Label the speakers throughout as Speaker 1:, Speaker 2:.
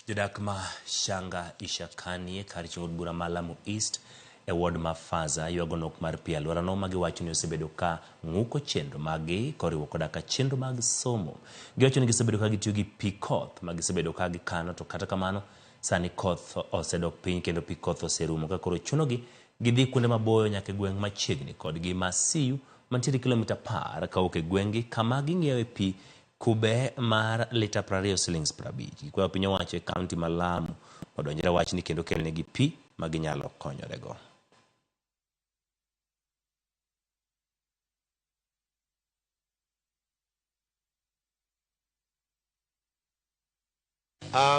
Speaker 1: Jodak ma Shanga Ishakani kar chung' od bura ma Lamu East e ward ma Faza ywago nok mar pi e alworano ma giwacho ni osebedo ka ng'uko chenro maggi koriwo koda ka chenro mag somo. Giwacho ni gisebedo ka gitiyo gi pi koth ma gisebedo ka gikano to kata kamano sani koth osedok piny kendo pi koth oserumo ka koro chunogi gidhi kuonde maboyo nyaka e gweng' machiegni kodgi ma Siyu mantiere kilomita 10 kawuok e gweng'gi kama ging'iewe pi Kube mar lita 20 silings 50. Gikwayo piny owacho e kaunti ma Lamu odonjre wachni kendo kelnegi pi ma ginyalo konyorego.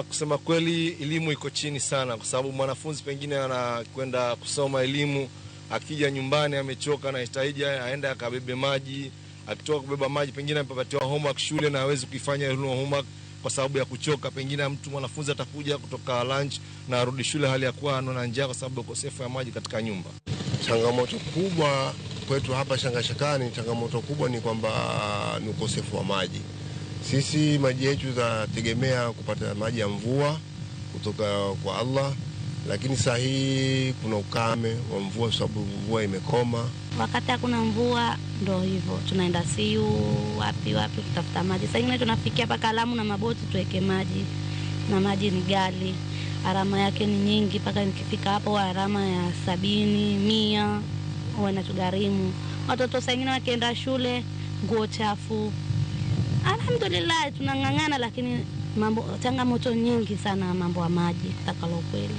Speaker 2: Kusema kweli elimu iko chini sana, kwa sababu mwanafunzi pengine anakwenda kusoma elimu, akija nyumbani amechoka, anahitaji aende akabebe maji. Akitoka kubeba maji, pengine amepatiwa homework shule na hawezi kuifanya ile homework kwa sababu ya kuchoka. Pengine mtu mwanafunzi atakuja kutoka lunch na arudi shule hali ya kuwa ana njaa kwa sababu ya ukosefu wa maji katika nyumba.
Speaker 3: Changamoto kubwa kwetu hapa Shanga Ishakani, changamoto kubwa ni kwamba ni ukosefu wa maji. Sisi maji yetu tunategemea kupata maji ya mvua kutoka kwa Allah, lakini saa hii kuna ukame wa mvua sababu mvua imekoma.
Speaker 4: Wakati hakuna mvua ndo hivyo tunaenda Siyu wapi wapi kutafuta maji. Saa ingine tunafikia mpaka Lamu na maboti tuweke maji, na maji ni ghali, gharama yake ni nyingi. Mpaka nikifika hapo gharama ya 70, 100 huwa inatugharimu. Watoto saa ingine wakienda shule nguo chafu. Alhamdulillah tunang'ang'ana, lakini mambo changamoto nyingi sana mambo ya maji, takalo kweli.